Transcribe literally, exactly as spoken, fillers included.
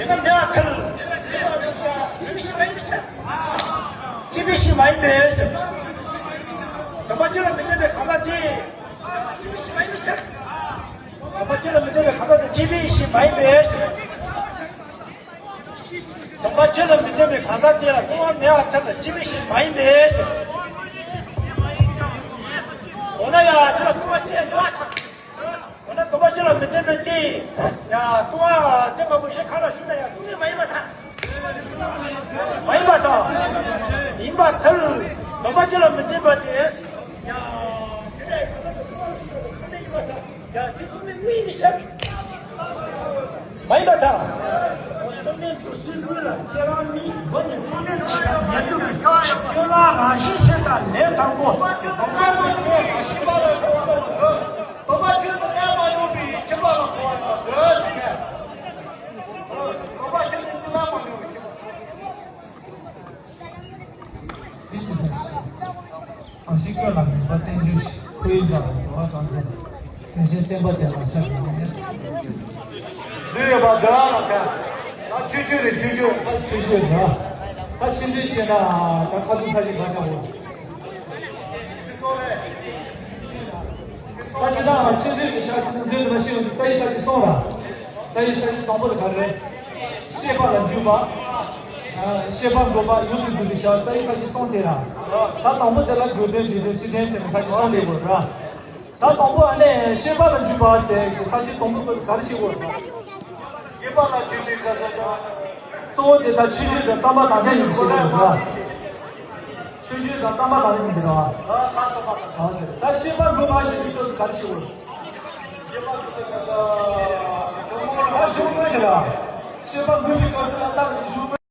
ན་འདི་ཨ་ཁལ། ཅི་བི་ཤི་མ་ཡིན་པས། ཅི་བི་ཤི་མ་ཡིན་པས། སྟོང་པ་རྒྱུད་ལ་མི་ལྡན་པའི་གང་ཟག་དེ། ཅི་བི་ཤི་མ་ཡིན་པས། སྟོང་པ་རྒྱུད་ལ་མི་ལྡན་པའི་གང་ཟག་དེ་ཅི་བི་ཤི་མ་ཡིན་པས། སྟོང་པ་རྒྱུད་ལ་མི་ལྡན་པའི་གང་ཟག་དེ་ལ་ལྟུང་བ་མེད་པར་ཐལ། ཅི་བི་ཤི་མ་ཡིན་པས། འོ་ན་ཡང་དེ་ལ་ལྟུང་བ་ཅི་ཡང་མེད་པར་ཐལ། འོ་ན་སྟོང་པ་རྒྱུད་ལ་མི་ལྡན་པའི་དེ། ཡ། ལྟུང་བ་དེ་མ་བུ་ཞེས་གང་ལ་ཞུ་ན་ཡང་ལྟུང་བ་མ་ཡིན་པར་ཐལ། མ་ཡིན་པར་ཐལ། ཡིན་པར་ཐལ། སྟོང་པ་རྒྱུད་ལ་མི་ལྡན་པ་དེ། ཡ། དེ་ལ་ཡང་གང་ལ་ལྟུང་བ་ཞུ་ན་ལྟུང་བ་མ་ཡིན་པར་ཐལ། ཡ། དེ་ལྟུང་བའི་དངོས་ཡིན་ཟེར། མ་ཡིན་པར་ཐལ། སྟོང་པའི་གྲོགས་སུ་ལུས་ལ་སྐྱེ་བ་མེད། སྒོ་ནས་སྟོང་པའི་གྲོགས་སུ་ཉལ་འགྱུར་གྱི། སྤྱོད་ལམ་རང་བཞིན་ཤེས་དང་ལས་དང་པོ། སྟོང་པ་ཉིད་ལས་རང་བཞིན་པ་ལ་གོ་བ་ཡོང་དགོས། སྟོང་པ་ཆོས་དང་ལྡན་པ་ཡོང་བའི་ཁྱིམ་པ་ལ་གོ་བ་ཡོང་དགོས་ཟེར་ནས། སྟོང་པ་ཆོས་དང་ལྡན་པ་ཡོང་བའི་ཁྱིམ་པ། འདི་ཅི་ལྟར་ཞེ། གང་ཞིག་ཀུན་ལ་མོས་པ་བསྟན་བཅོས་ཤིག། སྐུ་ཡི་བདག་ལ་འགྲོ་བ་གྲངས་ཚད་མེད། དོན་གཞན་བསྟན་པ་དེ་ལ་ཤར་དུ་མེད། ལུས་ཡོད་པ་འདི་རང་ལ་ཕན། ད་ཆོས་སྤྱོད་རེད། ཆོས་སྤྱོད། ད་ཆོས་སྤྱོད་རེད། ད་ཆེད་འཛིན་བྱས་ན་ད་ཁ་ཐུག་ས་ཞིག་ག་ཆགས་འོང་། ད་ཅི་ད་ཆེད་འཛིན་གྱི་ཤར་ཆེད་འཛིན་དུ་མ་ཤེས་ཡོང་དུས་རྩ་བའི་ས་བཅད་གསུམ་ར། རྩ་བའི་ས་བཅད་དང་པོ་དེ་ག་རེ་རེད། ཤེས་པ་ལ་འཇུག་པ། ཤེས་པ་འགོད་པ་ཡོངས་སུ་འཛིན་པའི་ཤར་རྩ་བའི་ས་བཅད་གསུམ་དེ་ར། ད་དང་པོ་དེ་ལ་དགོས་དོན་འབྲས་དོན་ཚིག་དོན་ཟེར་ནས་ས་བཅད་གསུམ་ལས་དགོས་ར། ད་དང་པོ་ཨ་ནི་ཤེས་པ་ལ་འཇུག་པ་ཟེར་གྱི་ས་བཅད་དང་པོ་སྐབས་སུ་ག་རེ་ཤེས་དགོས་རེད། ཤེས་པ་ལ་འཇུག་པའི་སྐབས་སུ། གཙོ་བོ་དེ་ད་ཆོས་བརྗོད་དང་རྩོམ་པ་དང་ལྡན་ཡིན་ཞེས་རེད་བ། ཆོས་བརྗོད་དང་རྩོམ་པ་དང་ལྡན་ཡིན་པ་རེད་བ། ད་ཤེས་པ་འགོད་པ་ཞེས་པའི་སྐབས་སུ་ག་རེ་ཤེས་དགོས་རེད། ད་གཞུང་དངོས་དེ་ལ་ཤེས་པ་འགོད་པའི་སྐབས་སུ་ལ་ད་གཞུང་དངོས།